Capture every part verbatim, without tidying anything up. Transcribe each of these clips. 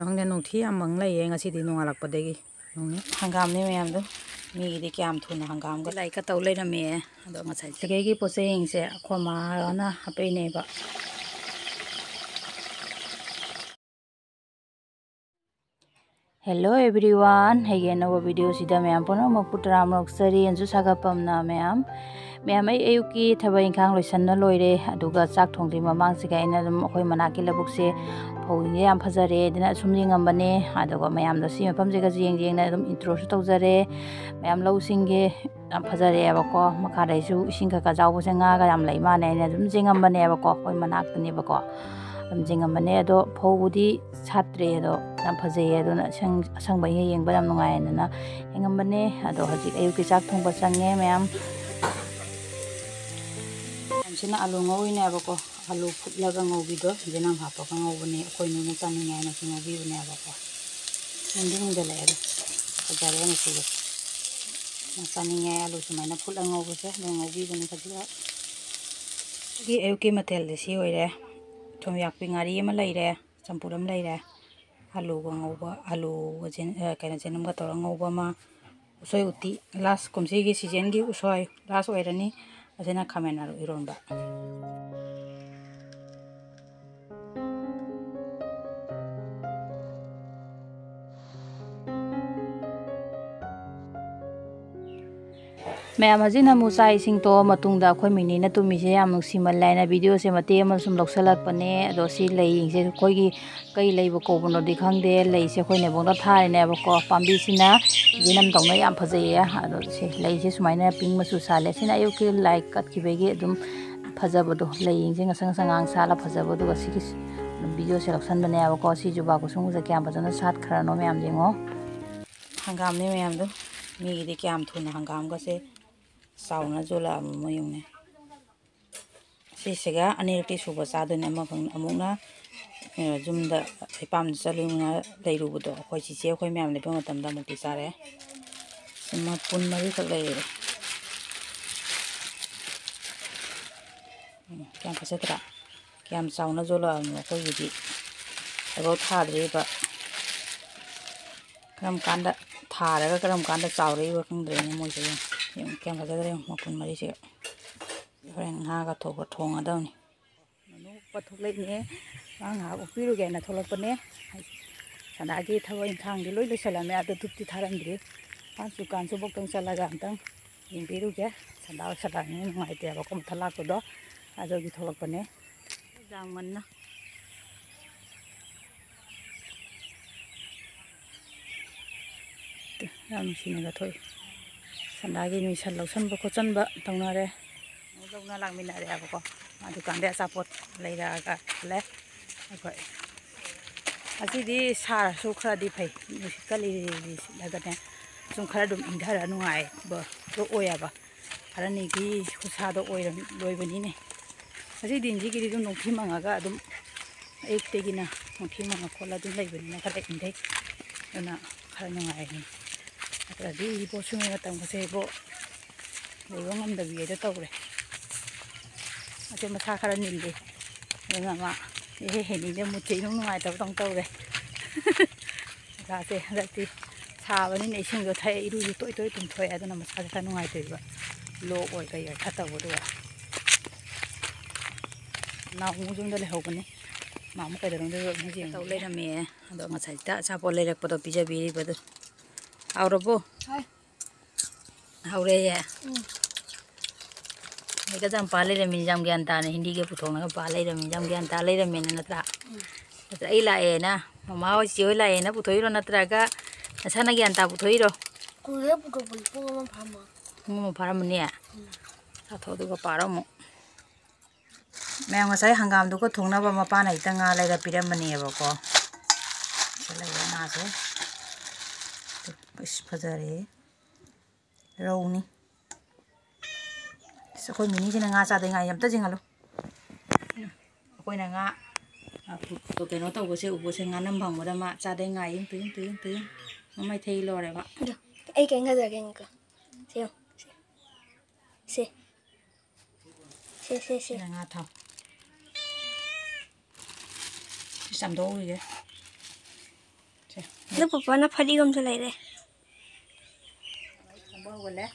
ꯈꯪꯗꯦ, ꯅꯨꯡꯊꯤ ꯌꯥꯝ ꯃꯪ ꯂꯩꯌꯦ ꯉꯁꯤꯗꯤ ꯅꯣꯡꯉꯥꯜꯂꯛꯄꯗꯒꯤ꯫ ꯅꯣꯡꯅꯤ-, ꯍꯪꯒꯥꯝꯅꯤ ꯃꯌꯥꯝꯗꯣ꯫ ꯃꯤꯒꯤꯗꯤ ꯀꯌꯥꯝ ꯊꯨꯅ ꯍꯪꯒꯥꯝꯒ ꯂꯥꯏꯔꯤꯛꯀ ꯇꯧ ꯂꯩꯔꯝꯃꯦ꯫ ꯑꯗꯣ ꯉꯁꯥꯏ ꯁꯤꯗꯒꯤ ꯄꯣꯠ ꯆꯩꯁꯤꯡꯁꯦ ꯑꯩꯈꯣꯏ ꯃꯥꯅ ꯍꯥꯞꯄꯛꯏꯅꯦꯕ꯫ Hello everyone, ꯑꯩꯒꯤ ꯑꯅꯧꯕ ꯚꯤꯗꯤꯑꯣꯁꯤꯗ ꯃꯌꯥꯝ ꯄꯨꯝꯅꯃꯛꯄꯨ ꯇꯔꯥꯝꯅ ꯑꯣꯛꯆꯔꯤ꯫ ꯑꯟꯖꯨ ꯁꯥꯒꯠꯄꯝꯅ ꯃꯌꯥꯝ, ꯃꯌꯥꯝ, ꯑꯩ ꯑꯌꯨꯛꯀꯤ ꯊꯕꯛ ꯏꯪꯈꯥꯡ ꯂꯣꯏꯁꯟꯕ ꯂꯣꯏꯔꯦ, ꯑꯗꯨꯒ ꯆꯥꯛ ꯊꯣꯡꯗ꯭ꯔꯤ ꯃꯃꯥꯡꯁꯤꯒ ꯑꯩꯅ ꯑꯗꯨꯝ ꯑꯩꯈꯣꯏ ꯃꯅꯥꯛꯀꯤ ꯂꯧꯕꯨꯛꯁꯦ ꯐꯧꯁꯦ ꯌꯥꯝ ꯐꯖꯔꯦ ꯑꯗꯨꯅ ꯑꯁꯨꯝ ꯌꯦꯡꯉꯝꯕꯅꯦ꯫ ꯑꯗꯨꯒ ꯃꯌꯥꯝꯗꯣ ꯁꯤ ꯃꯐꯝꯁꯤꯒꯁꯨ ꯌꯦꯡ ꯌꯦꯡꯅ ꯑꯗꯨꯝ ꯏꯟꯇ꯭ꯔꯣꯁꯨ ꯇꯧꯖꯔꯦ꯫ ꯃꯌꯥꯝ ꯂꯧꯁꯤꯡꯒꯤ ꯌꯥꯝ ꯐꯖꯔꯦꯕꯀꯣ꯫ ꯃꯈꯥꯗꯩꯁꯨ ꯏꯁꯤꯡ ꯈꯔ ꯈꯔ ꯆꯥꯎꯕꯁꯦ ꯉꯥꯒ ꯌꯥꯝ ꯂꯩ ꯃꯥꯜꯂꯦ ꯍꯥꯏꯅ ꯑꯗꯨꯝ ꯌꯦꯡꯉꯝꯕꯅꯦꯕꯀꯣ, ꯑꯩꯈꯣꯏ ꯃꯅꯥꯛꯇꯅꯦꯕꯀꯣ꯫ ꯑꯗꯨꯝ ꯌꯦꯡꯉꯝꯕꯅꯦ꯫ ꯑꯗꯣ ꯐꯧꯕꯨꯗꯤ ꯁꯥꯠꯇ꯭ꯔꯦ, ꯑꯗꯣ ꯌꯥꯝ ꯐꯖꯩꯌꯦ꯫ ꯑꯗꯨꯅ ꯑꯁꯪ-, ꯑꯁꯪꯕ ꯏꯍꯦ ꯌꯦꯡꯕ ꯌꯥꯝ ꯅꯨꯡꯉꯥꯏꯌꯦꯅ ꯌꯦꯡꯉꯝꯕꯅꯦ꯫ ꯑꯗꯣ ꯍꯧꯖꯤꯛ ꯑꯌꯨꯛꯀꯤ ꯆꯥꯛ ꯊꯣꯡꯕ ꯆꯪꯉꯦ ꯃꯌꯥꯝ꯫ ꯃꯌꯥꯝꯁꯤꯅ ꯑꯂꯨ ꯉꯧꯔꯤꯅꯦꯕꯀꯣ꯫ ꯑꯂꯨ ꯐꯨꯠꯂꯒ ꯉꯧꯕꯤꯗꯣ, ꯌꯦꯅꯝ ꯍꯥꯞꯄꯒ ꯉꯧꯕꯅꯦ꯫ ꯑꯩꯈꯣꯏ ꯅꯨꯅ ꯆꯥꯅꯤꯡꯉꯦ ꯍꯥꯏꯅꯁꯨ ꯉꯧꯕꯤꯕꯅꯦꯕꯀꯣ꯫ ꯃꯨꯟꯗꯤ ꯃꯨꯟꯖꯜꯂꯛꯑꯦ ꯑꯗꯣ꯫ ꯐꯖꯔꯦ ꯃꯆꯨꯒ꯫ ꯆꯥꯅꯤꯡꯉꯦ ꯑꯂꯨ ꯁꯨꯃꯥꯏꯅ ꯐꯨꯠꯂ ꯉꯧꯕꯁꯦ꯫ ꯑꯗꯨ ꯉꯧꯕꯤꯕꯅꯤ ꯈꯖꯤꯛꯈꯛ꯫ ꯑꯩꯒꯤ ꯑꯌꯨꯛꯀꯤ ꯃꯊꯦꯜꯗꯤ ꯁꯤ ꯑꯣꯏꯔꯦ꯫ ꯊꯨꯝ ꯌꯥꯛꯄꯤ ꯉꯥꯔꯤ ꯑꯃ ꯂꯩꯔꯦ, ꯆꯝꯐꯨꯠ ꯑꯃ ꯂꯩꯔꯦ꯫ ꯑꯂꯨꯒ ꯉꯧꯕ, ꯑꯂꯨꯒ ꯖꯦꯟ-, ꯑ, ꯀꯩꯅꯣ, ꯖꯦꯅꯝꯒ ꯇꯧꯔꯒ ꯉꯧꯕ ꯑꯃ, ꯎꯁꯣꯏ ꯎꯇꯤ, ꯂꯥꯁ, ꯀꯨꯝꯁꯤꯒꯤ ꯁꯤꯖꯟꯒꯤ ꯎꯁꯣꯏ ꯂꯥꯁ ꯑꯣꯏꯔꯅꯤ꯫ ꯑꯁꯤꯅ ꯈꯥꯃꯦꯟ ꯑꯂꯨ ꯏꯔꯣꯟꯕ꯫ ꯃꯌꯥꯝ, ꯍꯧꯖꯤꯛꯅ ꯑꯃꯨꯛ ꯆꯥꯛ ꯏꯁꯤꯡ ꯇꯣꯛꯑ ꯃꯇꯨꯡꯗ ꯑꯩꯈꯣꯏ ꯃꯤꯅꯤꯅ ꯇꯨꯝꯃꯤꯁꯦ ꯌꯥꯝ ꯅꯨꯡꯁꯤꯃꯜꯂꯦ ꯍꯥꯏꯅ ꯚꯤꯗꯤꯑꯣꯁꯦ ꯃꯇꯦꯛ ꯑꯃ ꯁꯨꯝ ꯂꯧꯁꯜꯂꯛꯄꯅꯦ꯫ ꯑꯗꯣ ꯁꯤ ꯂꯩꯁꯦ ꯑꯩꯈꯣꯏꯒꯤ ꯀꯩ ꯂꯩꯕꯨ ꯀꯧꯕꯅꯣꯗꯤ ꯈꯪꯗꯦ꯫ ꯂꯩꯁꯦ ꯑꯩꯈꯣꯏ ꯅꯦꯕꯣꯛꯅ ꯊꯥꯔꯤꯅꯦꯕꯀꯣ꯫ ꯄꯥꯝꯕꯤꯁꯤꯅ ꯌꯦꯅꯝꯗꯧꯅ ꯌꯥꯝ ꯐꯖꯩꯌꯦ꯫ ꯑꯗꯣ ꯁꯤ ꯂꯩꯁꯦ ꯁꯨꯃꯥꯏꯅ ꯄꯤꯡ ꯃꯆꯨ ꯁꯥꯠꯂꯦ꯫ ꯁꯤꯅ ꯑꯌꯨꯛꯀꯤ ꯂꯥꯏ ꯀꯠꯈꯤꯕꯒꯤ ꯑꯗꯨꯝ ꯐꯖꯕꯗꯣ, ꯂꯩꯁꯦ ꯉꯁꯪ ꯉꯁꯪ ꯉꯥꯡ ꯁꯥꯠꯂ ꯐꯖꯕꯗꯣ, ꯑꯗꯨꯒ ꯁꯤꯒꯤ ꯚꯤꯗꯤꯑꯣꯁꯦ ꯂꯧꯁꯟꯕꯅꯦꯕꯀꯣ꯫ ꯁꯤ ꯖꯨꯕꯥ ꯀꯨꯁꯨꯝꯁꯦ ꯀꯌꯥꯝ ꯐꯖꯅ ꯁꯥꯠꯈ꯭ꯔꯅꯣ ꯃꯌꯥꯝ ꯌꯦꯡꯉꯣ꯫ ꯍꯪꯒꯥꯝꯅꯦ ꯃꯌꯥꯝꯗꯣ꯫ ꯃꯤꯒꯤꯗꯤ ꯀꯌꯥꯝ ꯊꯨꯅ ꯍꯪꯒꯥꯝꯒꯁꯦ ꯆꯥꯎꯅ ꯌꯣꯜꯂꯛꯑꯕꯅꯣ ꯌꯦꯡꯉꯨꯅꯦ꯫ ꯁꯤꯁꯤꯒ ꯑꯅꯤꯔꯛꯇꯤ ꯁꯨꯕ ꯆꯥꯗꯣꯏꯅꯦ꯫ ꯑꯃꯈꯛ ꯑꯃꯨꯛꯅ, ꯑ, ꯌꯨꯝꯗ ꯏꯄꯥꯝꯗ ꯆꯠꯂꯨꯅ ꯂꯩꯔꯨꯕꯗꯣ, ꯑꯩꯈꯣꯏ ꯆꯤꯆꯦ ꯑꯩꯈꯣꯏ ꯃꯌꯥꯝ ꯂꯩꯕ ꯃꯇꯝꯗ ꯑꯃꯨꯛꯇꯤ ꯆꯥꯔꯦ꯫ ꯁꯤ ꯃꯄꯨꯟ ꯃꯔꯤꯈꯛ ꯂꯩꯔꯦ꯫ ꯎꯝ, ꯀꯌꯥꯝ ꯐꯖꯗ꯭ꯔꯥ? ꯀꯌꯥꯝ ꯆꯥꯎꯅ ꯌꯣꯜꯂꯛꯑꯕꯅꯣ ꯑꯩꯈꯣꯏꯒꯤꯗꯤ꯫ ꯑꯗꯣ ꯊꯥꯗ꯭ꯔꯤꯕ꯫ ꯀꯔꯝ ꯀꯥꯟꯗ ꯊꯥꯔꯒ ꯀꯔꯝ ꯀꯥꯟꯗ ꯆꯥꯎꯔꯛꯏꯕ ꯈꯪꯗ꯭ꯔꯦꯅꯦ ꯃꯣꯏꯁꯦ꯫ ꯌꯦꯡꯉꯨ, ꯌꯦꯡꯉꯨ, ꯀꯌꯥꯝ ꯐꯖꯗ꯭ꯔꯦ ꯌꯦꯡꯉꯨ, ꯃꯄꯨꯟ ꯃꯔꯤꯁꯤꯒ꯫ ꯍꯣꯔꯦꯟ ꯉꯥꯒ ꯊꯣꯡꯉ-, ꯊꯣꯡꯉꯗꯧꯅꯤ꯫ ꯃꯅꯨ ꯎꯞꯄ ꯊꯣꯛꯂꯛꯏꯅꯦ꯫ ꯉꯥ ꯉꯥꯏꯍꯥꯛ ꯎꯞꯄꯤꯔꯨꯒꯦꯅ ꯊꯣꯛꯂꯛꯄꯅꯦ꯫ ꯁꯟꯗꯥꯒꯤ ꯊꯕꯛ ꯏꯪꯈꯥꯡꯗꯤ ꯂꯣꯏ ꯂꯣꯏꯁꯤꯜꯂꯝꯃꯦ꯫ ꯑꯗꯣ ꯙꯨꯞꯇꯤ ꯊꯥꯔꯝꯗ꯭ꯔꯤ꯫ ꯃꯥ ꯗꯨꯀꯥꯟ ꯁꯨꯕꯣꯛꯇꯪ ꯆꯠꯂꯒ ꯑꯝꯇꯪ ꯌꯦꯡꯕꯤꯔꯨꯒꯦ꯫ ꯁꯟꯗꯥ ꯂꯣꯏꯁꯤꯜꯂꯝꯃꯤ ꯅꯨꯡꯉꯥꯏꯇꯦꯕꯀꯣ ꯃꯊꯛ ꯂꯥꯛꯄꯗꯣ꯫ ꯑꯗꯨꯒꯤ ꯊꯣꯛꯂꯛꯄꯅꯦ꯫ ꯌꯥꯝ ꯉꯟꯅ꯫ ꯌꯥꯝ ꯅꯨꯡꯁꯤꯅꯒ ꯊꯣꯛꯏ꯫ ꯁꯟꯗꯥꯒꯤ ꯃꯤꯁꯟ ꯂꯧꯁꯟꯕ ꯈꯣꯠꯆꯟꯕ ꯇꯧꯅꯔꯦ꯫ ꯂꯧꯅ ꯂꯥꯛꯃꯤꯟꯅꯔꯦꯕꯀꯣ꯫ ꯃꯥ ꯗꯨꯀꯥꯟꯗꯩ ꯑꯆꯥꯄꯣꯠ ꯂꯩꯔꯛꯑꯒ ꯈꯜꯂꯦ꯫ ꯑꯩꯈꯣꯏ ꯉꯁꯤꯗꯤ ꯁꯥꯔꯁꯨ ꯈꯔꯗꯤ ꯐꯩ꯫ ꯅꯨꯡꯁꯤꯠꯀ ꯂꯤꯔꯤ ꯂꯤꯔꯤ ꯁꯤꯠꯂꯒꯅꯦ꯫ ꯁꯨꯝ ꯈꯔ ꯑꯗꯨꯝ ꯏꯪꯊꯔ ꯅꯨꯡꯉꯥꯏꯕꯗꯣ ꯑꯣꯏꯌꯦꯕ꯫ ꯈꯔꯅꯤꯒꯤ ꯈꯨꯠꯁꯥꯗꯣ ꯑꯣꯏꯔꯝ-, ꯂꯣꯏꯕꯅꯤꯅꯦ꯫ ꯉꯁꯤ ꯗꯤꯟꯁꯤꯒꯤꯗꯤ ꯑꯗꯨꯝ ꯅꯣꯡꯊꯤ ꯃꯪꯉꯒ ꯑꯗꯨꯝ ꯑꯌꯨꯛꯇꯒꯤꯅ ꯅꯣꯡꯊꯤ ꯃꯪꯉ ꯈꯣꯠꯂ ꯑꯗꯨꯝ ꯂꯩꯕꯅꯤꯅ ꯈꯔ ꯏꯪꯊꯩ꯫ ꯑꯗꯨꯅ ꯈꯔ ꯅꯨꯡꯉꯥꯏꯔꯅꯤ꯫ ꯅꯠꯇ꯭ꯔꯗꯤ ꯏꯕꯣ ꯁꯨꯝꯕ ꯃꯇꯝꯒꯁꯦ ꯏꯕꯣ ꯂꯩꯕ ꯉꯝꯗꯕꯤ ꯍꯥꯏꯗꯣ ꯇꯧꯔꯦ꯫ ꯑꯁꯤ ꯃꯁꯥ ꯈꯔ ꯅꯤꯜꯂꯤ꯫ ꯑꯗꯨꯅ ꯃꯥ ꯏꯍꯦ ꯍꯦꯟꯅꯤꯡꯗꯦ, ꯃꯨꯠꯁꯦ ꯏꯅꯨꯡ ꯅꯨꯡꯉꯥꯏꯇꯕ ꯇꯧ ꯇꯧꯔꯦ꯫ ꯃꯁꯥꯁꯦ ꯍꯟꯗꯛꯇꯤ ꯁꯥꯕꯅꯤꯅ ꯏꯁꯤꯡꯗꯣ ꯊꯛꯑꯦ, ꯏꯔꯨꯁꯨ ꯇꯣꯏ ꯇꯣꯏ ꯇꯨꯝꯊꯣꯛꯑꯦ꯫ ꯑꯗꯨꯅ ꯃꯁꯥꯁꯦ ꯈꯔ ꯅꯨꯡꯉꯥꯏꯇꯦꯕ꯫ ꯂꯣꯛ ꯑꯣꯏ ꯀꯩ ꯑꯣꯏ ꯈꯔ ꯇꯧꯕꯗꯨꯒ꯫ ꯅꯥꯎ ꯑꯃꯨꯛ ꯌꯨꯝꯗ ꯂꯩꯍꯧꯕꯅꯤ꯫ ꯃꯥ ꯑꯃꯨꯛ ꯀꯩꯗꯧꯔꯝꯗꯣꯏꯕ ꯑꯃꯨꯛ ꯌꯦꯡꯉꯨ꯫ ꯇꯧ ꯂꯩꯔꯝꯃꯦ꯫ ꯑꯗꯣ ꯉꯁꯥꯏꯗ ꯑꯆꯥꯄꯣꯠ ꯂꯩꯔꯛꯄꯗꯣ ꯄꯤꯖꯕꯤꯔꯤꯕꯗꯣ꯫ ꯍꯥꯎꯔꯕꯣ? ꯍꯥꯎꯔꯦꯌꯦ꯫ ꯎꯝ꯫ ꯍꯦꯛꯇ ꯌꯥꯝ ꯄꯥ ꯂꯩꯔꯝꯃꯤꯅꯤ, ꯌꯥꯝ ꯒ꯭ꯌꯥꯟ ꯇꯥꯅ ꯍꯤꯟꯗꯤꯒ ꯄꯨꯊꯣꯛꯅꯒ ꯄꯥ ꯂꯩꯔꯝꯃꯤꯅꯤ, ꯌꯥꯝ ꯒ꯭ꯌꯥꯟ ꯇꯥ ꯂꯩꯔꯝꯃꯦꯅ ꯅꯠꯇ꯭ꯔꯥ? ꯎꯝ꯫ ꯅꯠꯇ꯭ꯔ ꯑꯩ ꯂꯥꯛꯑꯦꯅ, ꯃꯃꯥ ꯍꯣꯏ, ꯆꯦ ꯍꯣꯏ ꯂꯥꯛꯑꯦꯅ ꯄꯨꯊꯣꯛꯏꯔꯣ, ꯅꯠꯇ꯭ꯔꯒ ꯅꯁꯥꯅ ꯒ꯭ꯌꯥꯟ ꯇꯥ ꯄꯨꯊꯣꯛꯏꯔꯣ? ꯀꯨꯏꯔꯦ ꯄꯨꯊꯣꯛꯄꯗꯤ, ꯄꯨꯡ ꯑꯃ ꯐꯥꯔꯝꯃꯅꯤ꯫ ꯄꯨꯡ ꯑꯃ ꯐꯥꯔꯝꯃꯅꯤ? ꯎꯝ꯫ ꯆꯥꯊꯣꯛ, ꯑꯗꯨꯒ ꯄꯥꯔꯣ ꯑꯃꯨꯛ꯫ ꯃꯌꯥꯝ, ꯉꯁꯥꯏ ꯍꯪꯒꯥꯝꯗꯨꯒ ꯊꯣꯡꯅꯕ ꯃꯄꯥꯅ ꯍꯦꯛꯇ ꯉꯥ ꯂꯩꯔ ꯄꯤꯔꯝꯕꯅꯦꯕꯀꯣ꯫ ꯁꯤ ꯂꯩꯔꯦ ꯉꯥꯁꯦ꯫ ꯏꯁ, ꯐꯖꯔꯦ꯫ ꯔꯧꯅꯤ꯫ ꯑꯁ, ꯑꯩꯈꯣꯏ ꯃꯤꯅꯤꯁꯤꯅ ꯉꯥ ꯆꯥꯗꯣꯏ ꯉꯥꯏ ꯑꯝꯇ ꯆꯤꯡꯍꯜꯂꯨ꯫ ꯑꯩꯈꯣꯏꯅ ꯉꯥ, ꯑ, ꯀꯩꯅꯣ ꯇꯧꯕꯁꯦ ꯎꯕꯁꯦ ꯉꯥꯅꯝ ꯐꯪꯕꯗ ꯃꯥ ꯆꯥꯗꯣꯏ ꯉꯥꯏ꯫ ꯇꯨꯌꯨꯡ, ꯇꯨꯌꯨꯡ, ꯇꯨꯌꯨꯡ꯫ ꯃꯃꯩ ꯊꯩ ꯂꯣꯏꯔꯦꯕ꯫ ꯑꯗꯣ ꯑꯩ ꯀꯩꯝ ꯈꯟꯖꯔꯒꯦ, ꯌꯦꯡꯉꯨꯀꯣ꯫ ꯁꯦ ꯌꯦꯡꯉꯨ꯫ ꯁꯦ꯫ ꯁꯦ꯫ ꯁꯦ, ꯁꯦ, ꯁꯦ꯫ ꯁꯤꯅ ꯉꯥ ꯊꯥꯎ꯫ ꯁꯤ ꯆꯥꯝꯊꯣꯛꯍꯧꯈꯤꯒꯦ꯫ ꯑꯗꯨ ꯄꯄꯥꯅ ꯐꯗꯤꯒꯣꯝꯁꯨ ꯂꯩꯔꯦ꯫ ꯊꯣꯡꯕ ꯍꯧꯒꯠꯂꯦ꯫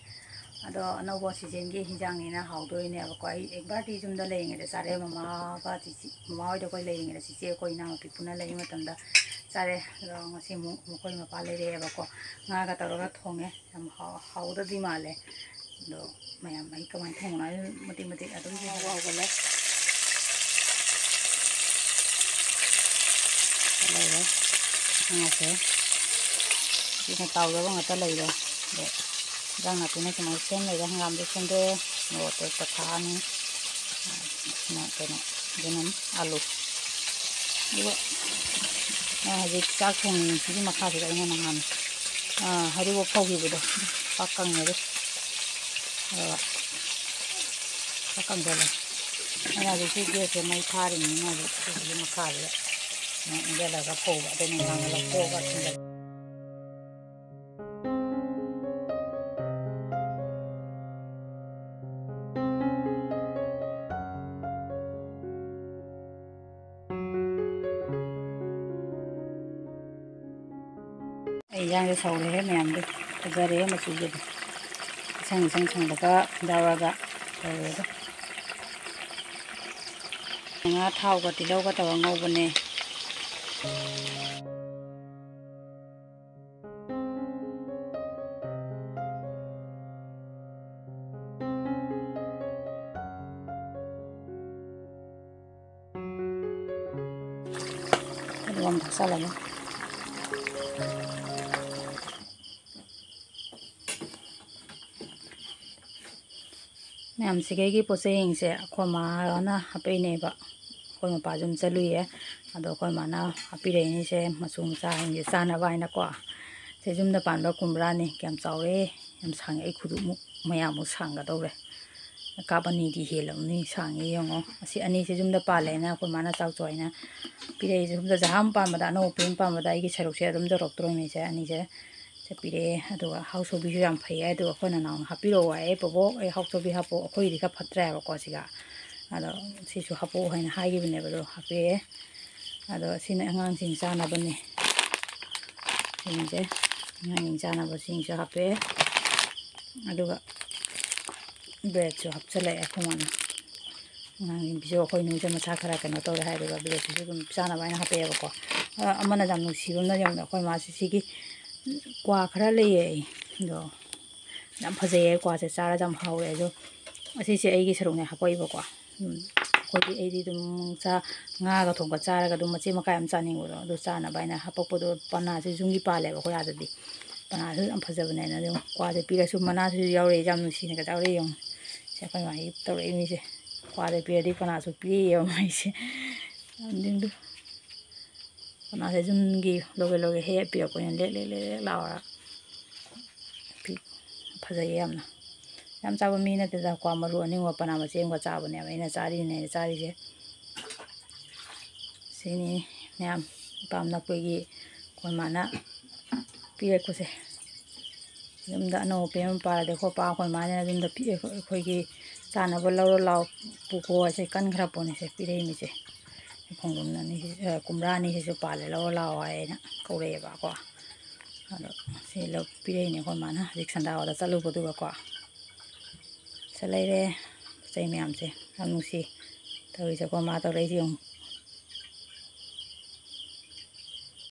ꯑꯗꯣ ꯑꯅꯧꯕ ꯁꯤꯖꯟꯒꯤ ꯍꯤꯟꯖꯥꯡꯅꯤꯅ ꯍꯥꯎꯗꯣꯏꯅꯦꯕꯀꯣ꯫ ꯑꯩ ꯑꯦꯛꯕꯥꯔꯗꯤ ꯌꯨꯝꯗ ꯂꯩꯔꯤꯉꯩꯗ ꯆꯥꯔꯦ꯫ ꯃꯃꯥꯒ ꯆꯤꯆꯦ, ꯃꯃꯥ ꯍꯣꯏꯗ ꯑꯩꯈꯣꯏ ꯂꯩꯔꯤꯉꯩꯗ ꯆꯤꯆꯦ ꯑꯩꯈꯣꯏ ꯏꯅꯥꯎꯅꯨꯄꯤ ꯄꯨꯟꯅ ꯂꯩꯕ ꯃꯇꯝꯗ ꯆꯥꯔꯦ꯫ ꯑꯗꯣ ꯉꯁꯤ ꯑꯃꯨꯛ ꯃꯈꯣꯏ ꯃꯄꯥ ꯂꯩꯔꯛꯑꯦꯕꯀꯣ꯫ ꯉꯥꯒ ꯇꯧꯔꯒ ꯊꯣꯡꯉꯦ꯫ ꯌꯥꯝ ꯍꯥꯎ-, ꯍꯥꯎꯗꯧꯗꯤ ꯃꯥꯜꯂꯦ꯫ ꯑꯗꯣ ꯃꯌꯥꯝ ꯑꯩ ꯀꯃꯥꯏꯅ ꯊꯣꯡꯕꯅꯣ ꯍꯥꯏꯕꯗꯨ ꯃꯇꯦꯛ ꯃꯇꯦꯛ ꯑꯗꯨꯝ ꯍꯥꯎꯕ ꯍꯧꯒꯠꯂꯦ꯫ ꯂꯩꯔꯦ꯫ ꯉꯥꯁꯦ꯫ ꯁꯤꯅ ꯇꯥꯎꯗꯕ ꯉꯥꯛꯇ ꯂꯩꯔꯦ꯫ ꯑꯗꯣ ꯏꯟꯖꯥꯡ ꯅꯥꯄꯤꯅ ꯁꯨꯃꯥꯏꯅ ꯁꯦꯝ ꯂꯩꯔꯦ꯫ ꯍꯪꯒꯥꯝꯗꯣ ꯁꯦꯝꯗꯣꯛꯑꯦ꯫ ꯃꯣꯔꯣꯛ ꯑꯇꯦꯛꯄ ꯊꯥꯛꯑꯅꯤ꯫ ꯁꯤꯅ ꯀꯩꯅꯣ, ꯌꯦꯅꯝ, ꯑꯥꯂꯨ꯫ ꯑꯗꯨꯒ, ꯑ, ꯍꯧꯖꯤꯛ ꯆꯥꯛ ꯊꯣꯡꯉꯤꯁꯤꯒꯤ ꯃꯈꯥꯁꯤꯗ ꯑꯩꯅ ꯅꯍꯥꯟ, ꯑ, ꯍꯔꯤꯕꯣꯞ ꯐꯧꯈꯤꯕꯗꯣ ꯄꯥꯛ ꯀꯪꯉꯦ꯫ ꯑꯗꯨ, ꯑ, ꯄꯥꯛ ꯀꯪꯁꯤꯜꯂꯦ꯫ ꯑꯩꯅ ꯍꯧꯖꯤꯛ ꯁꯤ ꯒꯦꯁꯁꯦ ꯃꯩ ꯊꯥꯔꯤꯕꯅꯤꯅ ꯍꯧꯖꯤꯛ ꯁꯤꯁꯤꯒꯤ ꯃꯈꯥꯁꯤꯗ ꯏꯟꯁꯤꯜꯂꯒ ꯐꯧꯕ꯫ ꯑꯗꯩ ꯅꯨꯡꯗꯥꯡꯗ ꯂꯧꯊꯣꯛꯑꯒ ꯊꯝꯖꯤꯜꯂꯦ꯫ ꯑꯩ ꯏꯟꯖꯥꯡꯁꯦ ꯁꯧꯔꯦꯍꯦ ꯃꯌꯥꯝꯗꯤ꯫ ꯐꯖꯔꯦꯍꯦ ꯃꯆꯨꯁꯤꯗꯤ꯫ ꯏꯁꯪ ꯏꯁꯪ ꯁꯪꯕꯒ ꯌꯥꯎꯔꯒ ꯇꯧꯔꯦꯗ꯫ ꯉꯥ ꯊꯥꯎꯒ ꯇꯤꯜꯍꯧꯒ ꯇꯧꯔ ꯉꯧꯕꯅꯦ꯫ ꯑꯗꯨꯒ ꯑꯃꯨꯛ ꯊꯥꯛꯆꯜꯂꯒꯦ꯫ ꯃꯌꯥꯝꯁꯤꯒꯩꯒꯤ ꯄꯣꯠ ꯆꯩꯁꯤꯡꯁꯦ ꯑꯩꯈꯣꯏ ꯃꯥꯅ ꯍꯥꯞꯄꯛꯏꯅꯦꯕ꯫ ꯑꯩꯈꯣꯏ ꯃꯄꯥꯁꯨ ꯑꯗꯨꯝ ꯆꯠꯂꯨꯏꯌꯦ꯫ ꯑꯗꯣ ꯑꯩꯈꯣꯏ ꯃꯥꯅ ꯍꯥꯞꯄꯤꯔꯛꯏꯅꯤꯁꯦ ꯃꯆꯨ ꯃꯆꯥꯁꯤꯡꯁꯦ ꯆꯥꯅꯕ ꯍꯥꯏꯅꯀꯣ꯫ ꯁꯦ ꯌꯨꯝꯗ ꯄꯥꯟꯕ ꯀꯨꯝꯕ꯭ꯔꯥꯅꯤ꯫ ꯀꯌꯥꯝ ꯆꯥꯎꯔꯦ, ꯌꯥꯝ ꯁꯥꯡꯉꯦ꯫ ꯑꯩ ꯈꯨꯗꯨꯞꯃꯨꯛ ꯃꯌꯥꯃꯨꯛ ꯁꯥꯡꯒꯗꯧꯔꯦ꯫ ꯀꯥꯞ ꯑꯅꯤꯗꯤ ꯍꯦꯜꯂꯝꯅꯤ ꯁꯥꯡꯉꯤ ꯌꯦꯡꯉꯣ꯫ ꯑꯁꯤ ꯑꯅꯤꯁꯦ ꯌꯨꯝꯗ ꯄꯥꯜꯂꯦꯅ ꯑꯩꯈꯣꯏ ꯃꯥꯅ ꯆꯥꯎ ꯆꯥꯎ ꯍꯥꯏꯅ ꯄꯤꯔꯛꯏꯁꯦ꯫ ꯌꯨꯝꯗ ꯖꯍꯥꯝ ꯄꯥꯟꯕꯗ, ꯑꯅꯧꯕ ꯄꯣꯌꯣꯝ ꯄꯥꯟꯕꯗ ꯑꯩꯒꯤ ꯁꯔꯨꯛꯁꯦ ꯑꯗꯨꯝ ꯌꯧꯔꯛꯇ꯭ꯔꯣꯏꯅꯦ ꯏꯆꯦ ꯑꯅꯤꯁꯦ꯫ ꯁꯦ ꯄꯤꯔꯛꯑꯦ꯫ ꯑꯗꯨꯒ ꯍꯥꯎ ꯆꯧꯕꯤꯁꯨ ꯌꯥꯝ ꯐꯩ ꯍꯥꯏ꯫ ꯑꯗꯨꯒ ꯑꯩꯈꯣꯏ ꯅꯅꯥꯎꯅ ꯍꯥꯞꯄꯤꯔꯛꯑꯣ ꯍꯥꯏꯌꯦ, "ꯕꯣꯕꯣꯛ, ꯑꯩ ꯍꯥꯎ ꯆꯧꯕꯤ ꯍꯥꯞꯄꯛꯑꯣ, ꯑꯩꯈꯣꯏꯒꯤꯗꯤ ꯈꯔ ꯐꯠꯇ꯭ꯔꯦ ꯍꯥꯏꯕꯀꯣ ꯁꯤꯒ꯫ ꯑꯗꯣ ꯁꯤꯁꯨ ꯍꯥꯞꯄꯛꯑꯣ" ꯍꯥꯏꯅ ꯍꯥꯏꯈꯤꯕꯅꯦꯕ, ꯑꯗꯣ ꯍꯥꯞꯄꯛꯑꯦ꯫ ꯑꯗꯣ ꯁꯤꯅ ꯑꯉꯥꯡꯁꯤꯡ ꯆꯥꯅꯕꯅꯦ꯫ ꯁꯤꯡꯁꯦ, ꯑꯉꯥꯡꯁꯤꯡ ꯆꯥꯅꯕꯁꯤꯡꯁꯨ ꯍꯥꯞꯄꯦ꯫ ꯑꯗꯨꯒ breadꯁꯨ ꯍꯥꯞꯆꯤꯜꯂꯛꯑꯦ ꯑꯩꯈꯣꯏ ꯃꯥꯅ꯫ ꯑꯉꯥꯡꯁꯤꯡꯒꯤꯁꯨ ꯑꯩꯈꯣꯏ ꯅꯨꯡꯁꯦ ꯃꯁꯥ ꯈꯔ ꯀꯩꯅꯣ ꯇꯧꯔꯦ ꯍꯥꯏꯗꯨꯒ breadꯁꯤꯁꯨ ꯑꯗꯨꯝ ꯆꯥꯅꯕ ꯍꯥꯏꯅ ꯍꯥꯞꯄꯛꯑꯦꯕꯀꯣ꯫ ꯑ, ꯑꯃꯅ ꯌꯥꯝ ꯅꯨꯡꯁꯤꯕ ꯑꯃꯅ ꯌꯦꯡꯉꯨꯅꯦ, ꯑꯩꯈꯣꯏ ꯃꯥꯁꯤ ꯁꯤꯒꯤ ꯀ꯭ꯋꯥ ꯈꯔ ꯂꯩꯌꯦ ꯑꯩ, ꯑꯗꯣ ꯌꯥꯝ ꯐꯖꯩꯌꯦ, ꯀ꯭ꯋꯥꯁꯦ ꯆꯥꯔꯗꯤ ꯌꯥꯝ ꯍꯥꯎꯋꯦ꯫ ꯑꯗꯣ ꯑꯁꯤꯁꯦ ꯑꯩꯒꯤ ꯁꯔꯨꯛꯅꯦ ꯍꯥꯞꯄꯛꯏꯕꯀꯣ꯫ ꯎꯝ, ꯑꯩꯈꯣꯏꯗꯤ, ꯑꯩꯗꯤ ꯑꯗꯨꯝ ꯆꯥ-, ꯉꯥꯒ ꯊꯣꯡꯕ ꯆꯥꯔꯒ ꯑꯗꯨꯝ ꯃꯆꯦꯠ ꯃꯀꯥꯏ ꯑꯃ ꯆꯥꯅꯤꯡꯕꯗꯣ, ꯑꯗꯨ ꯆꯥꯅꯕ ꯍꯥꯏꯅ ꯍꯥꯄꯛꯄꯗꯣ꯫ ꯄꯅꯥꯁꯦ ꯌꯨꯝꯒꯤ ꯄꯥꯜꯂꯦꯕ ꯑꯩꯈꯣꯏ ꯑꯥꯗꯗꯤ꯫ ꯄꯅꯥꯁꯨ ꯌꯥꯝ ꯐꯖꯕꯅꯦꯅ ꯑꯗꯨꯝ ꯀ꯭ꯋꯥꯁꯦ ꯄꯤꯔꯁꯨ, ꯃꯅꯥꯁꯤꯁꯨ ꯌꯥꯎꯔꯛꯑꯦ, ꯌꯥꯝ ꯅꯨꯡꯁꯤꯅꯒ ꯌꯥꯎꯔꯛꯑꯦ ꯌꯦꯡꯉꯨ꯫ ꯁꯦ ꯑꯩꯈꯣꯏ ꯃꯥꯒꯤ ꯇꯧꯔꯛꯏ ꯃꯤꯁꯦ, ꯀ꯭ꯋꯥꯗ ꯄꯤꯔꯗꯤ ꯄꯅꯥꯁꯨ ꯄꯤꯔꯛꯑꯦꯕ ꯃꯥꯏꯁꯦ꯫ ꯑꯗꯨꯗꯨ ꯄꯅꯥꯁꯦ ꯌꯨꯝꯒꯤ ꯂꯣꯀꯦꯜ ꯂꯣꯀꯦꯜ ꯍꯦꯛ ꯄꯤꯔꯛꯄꯅꯤꯅ ꯂꯦꯛ ꯂꯦꯛ ꯂꯦꯛ ꯂꯦꯛ ꯂꯥꯎꯔ ꯄꯤ-, ꯐꯖꯩꯌꯦ ꯌꯥꯝꯅ꯫ ꯌꯥꯝ ꯆꯥꯕ ꯃꯤ ꯅꯠꯇꯦꯗ, ꯀ꯭ꯋꯥ ꯃꯔꯨ ꯑꯅꯤꯒꯨꯝꯕ ꯄꯅꯥ ꯃꯆꯦꯠ ꯑꯃꯒ ꯆꯥꯕꯅꯦꯕ ꯑꯩꯅ ꯆꯥꯔꯤꯅꯦ, ꯆꯥꯔꯤꯁꯦ꯫ ꯁꯤꯅꯤ ꯃꯌꯥꯝ ꯄꯥꯝꯅ ꯑꯩꯈꯣꯏꯒꯤ, ꯑꯩꯈꯣꯏ ꯃꯥꯅ ꯄꯤꯔꯛꯄꯁꯦ꯫ ꯌꯨꯝꯗ ꯑꯅꯧꯕ ꯄꯦꯔꯦꯟ ꯑꯃ ꯄꯥꯜꯂꯗꯤ ꯑꯩꯈꯣꯏ ꯄꯥ ꯑꯩꯈꯣꯏ ꯃꯥꯅ ꯌꯨꯝꯗ ꯄꯤ-, ꯑꯩꯈꯣꯏꯒꯤ ꯆꯥꯅꯕ ꯂꯧꯔꯣ ꯂꯥꯎ ꯄꯨꯈꯣ ꯍꯥꯏꯁꯦ ꯀꯟꯈ꯭ꯔ ꯄꯣꯠꯅꯤꯁꯦ ꯄꯤꯔꯛꯏ ꯃꯤꯁꯦ꯫ ꯈꯣꯡꯗ꯭ꯔꯨꯝ ꯑꯅꯤꯁꯤ, ꯑ, ꯀꯨꯝꯔꯥ ꯑꯅꯤꯁꯤꯁꯨ ꯄꯥꯜꯂꯦ, ꯂꯧꯔꯣ ꯂꯥꯎ ꯍꯥꯏꯅ ꯀꯧꯔꯛꯑꯦꯕꯀꯣ꯫ ꯑꯗꯣ ꯁꯤ ꯂꯧ ꯄꯤꯔꯛꯏꯅꯦ ꯑꯩꯈꯣꯏ ꯃꯥꯅ ꯍꯧꯖꯤꯛ ꯁꯟꯗꯥ ꯍꯣꯏꯗ ꯆꯠꯂꯨꯕꯗꯨꯒꯀꯣ꯫ ꯁꯤ ꯂꯩꯔꯦ꯫ ꯄꯣꯠ ꯆꯩ ꯃꯌꯥꯝꯁꯦ ꯌꯥꯝ ꯅꯨꯡꯁꯤ꯫ ꯇꯧꯔꯤꯁꯦ ꯑꯩꯈꯣꯏ ꯃꯥ ꯇꯧꯔꯛꯏꯁꯦ ꯌꯦꯡꯉꯨ꯫